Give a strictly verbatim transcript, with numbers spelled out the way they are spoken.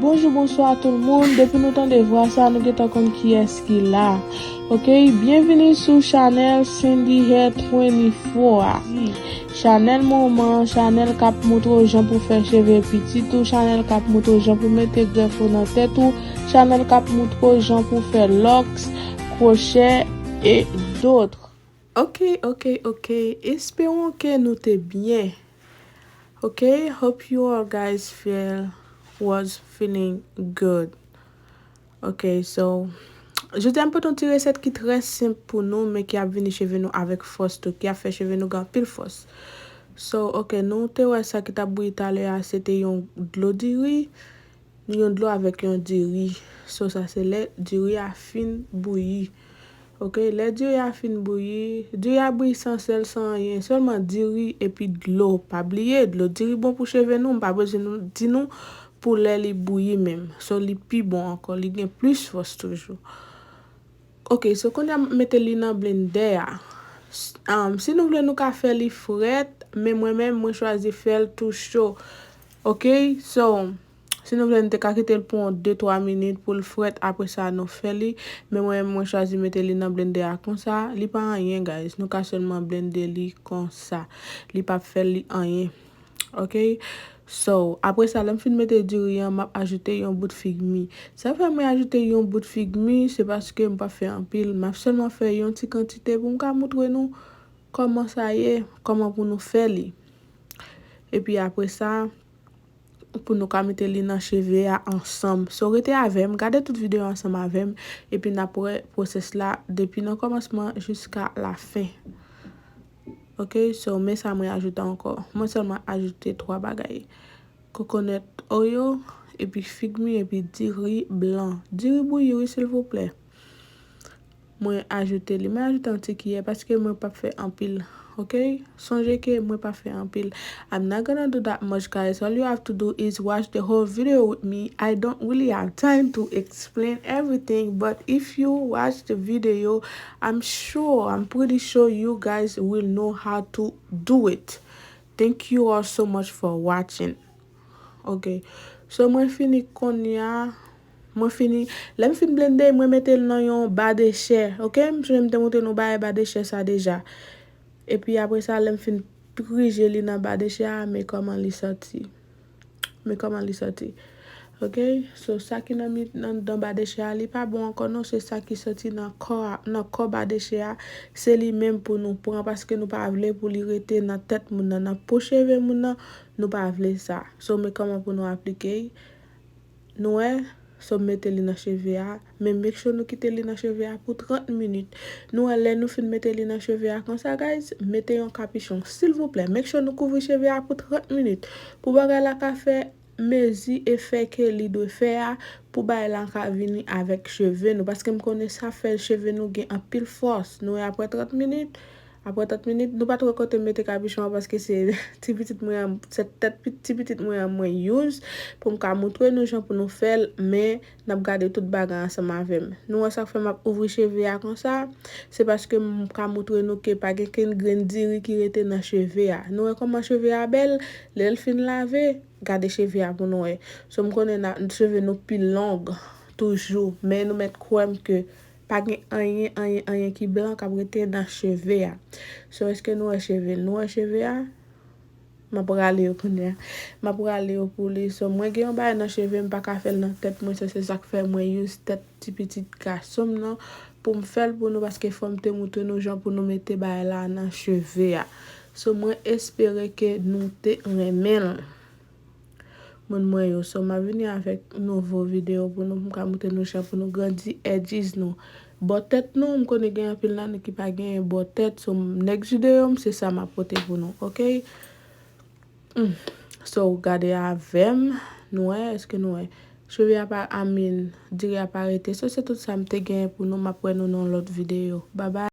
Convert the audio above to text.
Bonjou, bonswa tout moun. Depi nou tande vwa sa, nou gentan konn kiyès ki la. Ok, byenvini sou chanèl Cindy Hair twenty-four a. Chanèl manman, chanèl k ap moutre w jan pou fè cheve pitit ou, chanèl k ap moutre w jan pou mete grèf ou nan tèt ou, chanèl k ap moutre w jan pou fè lòks, kwochè, e dòt. Ok, ok, ok. Espérons que nou te byen. Ok, hope you all guys feel was feeling good. Ok, so jodi a m pote yon ti resèt ki trè senp pou nou, men ki ap vini cheve nou avèk fòs tou, ki ap fè cheve nou gen anpil fòs. So, ok, nou te wè sa ki t ap bouyi talè a, se te yon dlo diri, yon dlo avèk yon diri. So, sa se lè diri a fin bouyi. Ok, lè diri a fin bouyi, diri a bouyi san sèl, san anyen, sèlman diri epi dlo. Pa bliye, dlo diri bon pou cheve nou, m pa bezwen nou, di nou pou lè li bouyi menm. So, li pi bon ankò, li gen plis fòs toujou. Ok, so kounye a m mete li nan blendè a. S- um, si nou vle, nou ka fè li frèt, men mwen menm, mwen chwazi fè l tou cho. Ok, so, si nou vle, nou te ka kite l pou yon de twa minit pou l frèt, apre sa, nou fè li. Men mwen menm, mwen chwazi mete li nan blendè a konsa. Li pa anyen, guys. Nou ka sèlman blende li konsa. Li p ap fè li anyen. Ok? So, apre sa, lè m fin mete diri an, m ap ajoute yon bout fig mi. Sa fè mwen ajoute yon bout fig mi, se paske m p ap fè anpil. M ap sèlman fè yon ti kantite pou m ka moutre nou kòman sa ye, kòman pou nou fè li. Epi apre sa, pou nou ka mete li nan cheve a ansanm. So, rete avè m, gade tout videyo ansanm avè m, epi n ap wè pwosès la depi nan kòmansman jiska lafen. Ok, so, men sa mwen ajoute ankò. Mwen sèlman ajoute twa bagay. Coconut oil, epi fig mi, epi diri blan. Diri bouyi, wi, silvouplè. Mwen ajoute li. Mwen ajoute yon ti kiyè paske mwen p ap fè anpil. Ok? Sonje ke mwen pa fè anpil. I'm not gonna do that much, guys. All you have to do is watch the whole video with me. I don't really have time to explain everything, but if you watch the video, I'm sure, I'm pretty sure you guys will know how to do it. Thank you all so much for watching. Ok. So, mwen fini kounye a. Mwen fini. Lè m fin blende, mwen mete l nan yon ba de chè. Ok? M sonje m te montre nou bagay ba de chè sa deja. Epi apre sa, lè m fin prije li nan ba de chè a, men kòman li sòti. Men kòman li sòti. Ok? So, sa ki nan mi-, nan, nan ba de chè a, li pa bon ankò non, se sa ki sòti nan kò a, nan kò ba de chè a. Se li menm pou nou pran, paske nou pa vle pou li rete nan tèt moun nan, nan po cheve moun nan, nou pa vle sa. So, men kòman pou nou aplike l. Nou wè, so, mete li nan cheve a, men make sure nou kite li nan cheve a pou trant minit. Nou wè, lè nou fin mete li nan cheve a konsa, guys, mete yon kapichon, silvouplè. Make sure nou kouvri cheve a pou trant minit. Pou bagay la ka fè mezi efè ke li dwe fè a, pou bagay la ka vini avèk cheve nou. Paske m konnen sa fè cheve nou gen anpil fòs. Nou wè, apre trant minit, apre trant minit, nou pa t wè kote m mete kapichon an, paske se ti pitit mwen an, se tèt pi- ti pitit mwen an mwen use pou m ka montre nou jan pou nou fè l, men n ap gade tout bagay ansanm avè m. Nou wè sa k fè m ap ouvri cheve a konsa? Se paske m ka montre nou ke pa gen kenn grenn diri ki rete nan cheve a. Nou wè kòman cheve a bèl? Lè l fin lave, gade cheve a pou nou wè. So, m konnen na- cheve nou pi long toujou, men nou mèt kwè m ke pa gen anyen, anyen, anyen ki blan k ap rete nan cheve a. So, èske nou wè cheve l? Nou wè cheve a? M ap rale yo kounye a. M ap rale yo pou li. So, mwen gen yon bagay nan cheve m, m pa ka fè l nan tèt mwen, so se sa k fè mwen use tèt ti pitit gason m nan pou m fè l pou nou, paske fò m te montre nou jan pou nou mete bagay la nan cheve a. So, mwen espere ke nou te renmen l. Moun mwen yo, so m ap vini avèk nouvo videyo pou nou, pou m ka montre nou jan pou nou grandi edges nou. Bò tèt nou, m konnen gen anpil nan nou ki pa genyen bò tèt, so next videyo m, se sa m ap pote pou nou, ok? Hmm. So, gade avè m, nou wè, èske nou wè? Cheve a pa, I mean, diri a pa rete. So, se tout sa m te genyen pou nou, m ap wè nou nan lòt videyo. Babay.